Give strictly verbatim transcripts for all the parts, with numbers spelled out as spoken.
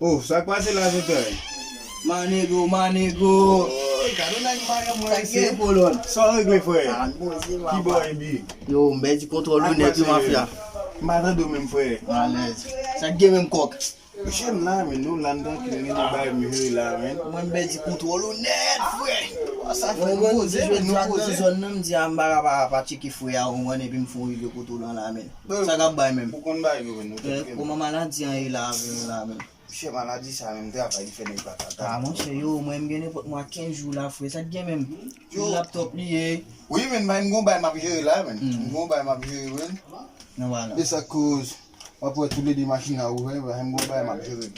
Oh, sa k pase la, Zotay? Manego, manego. Oh, gade nèg mayo mwen isi. Sa gen kolòn? Sa w regle, frè? Ah, poze, papa. Ki bò e bi? Yo, m pèdi kontwòl ou nèt, yo, mafya. M pa tande w menm, frè. Alèz. Sa k gen menm, kòk? Mesye, m la, men nou la, n trankil, gen de bagay m jere la, men. Mwen, m pèdi kontwòl ou nèt, frè. Sa fè nou poze, men nou poze. Mwen, mwen, jodi a, m pa ka pa, pa tcheke frè a, ou konprann, epi m fè yon rive kote w lan la, men. Sa k ap bay menm? Ou konn bay yo, men nou tèt. Kòman maladi an ye la, avè nou la, men? Mesye, maladi sa menm travay li fè nèg pa ka. Ah, monchè, yo, mwen, m gen nenpòt mwa kenz jou la, frè. Sa k gen menm? Yo. Laptòp li ye. Wi, men, m gon bay m ap jere la, men. M gon bay m ap jere, men. Nan wala. E sa koz, w ap wè toulede machin nan ouvè, men, m gon bay m ap jere.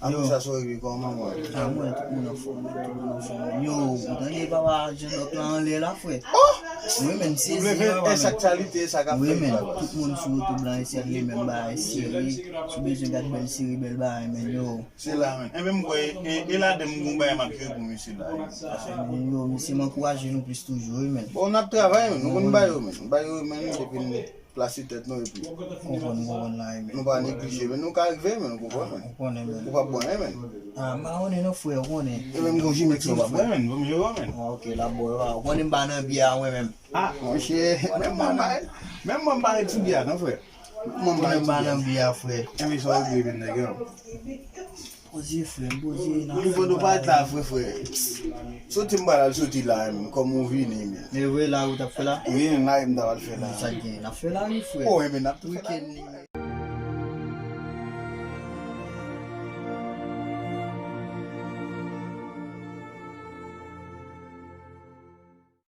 Apre sa, sa w regle kòman, mwen? Ah, mwen, tout moun anfòm, tout moun anfòm. Yo, ou tande papa, jan dòk la anlè la, frè? Oh! Wi, men, sezi, papa, men. Wi, men, tout moun sou YouTube la, eseye li menm bagay seri. Si w bezwen gad bèl seri, bèl bagay, men, yo. Se la, men. Enben, m kwè, e, e ladan m gon bagay m ap jere pou misye la, wi. Men, yo, misye, m ankouraje nou plis toujou, wi, men. Bon, n ap travay, men. Nou konn ba yo, men. Ba yo, men, depi n plase tèt nou, epi. Konprann, konprann la, men. Nou pa neglije, men nou ka rive, men, ou konprann, men. Ou konnen, men. Ou p ap bon, men. Ah, m pa konnen non, frè, ou konnen. E menm gon jimèt sa w pa bwè, men. Bon, m jere w, men. Ah, ok, l ap bwè, ou konnen m pa nan biyè a, mwen menm. Ah, monchè, menm mwen m pa, menm mwen m pa ret sou biyè a, non, frè. Mwen m pa ret sou biyè a, frè. Enben, sa w regle, men, nèg, yo? Poze, frè, poze, nan. Ou li fò nou pa t la, frè, frè. Soti m pral al soti la, men, kòm ou vini, men. E vre, la ou t ap fè la? Wi, men, la, m t ap al fè la. Sa k gen? N ap fè la, wi, frè. Oh, enben, n ap tou fè la. Weekend li.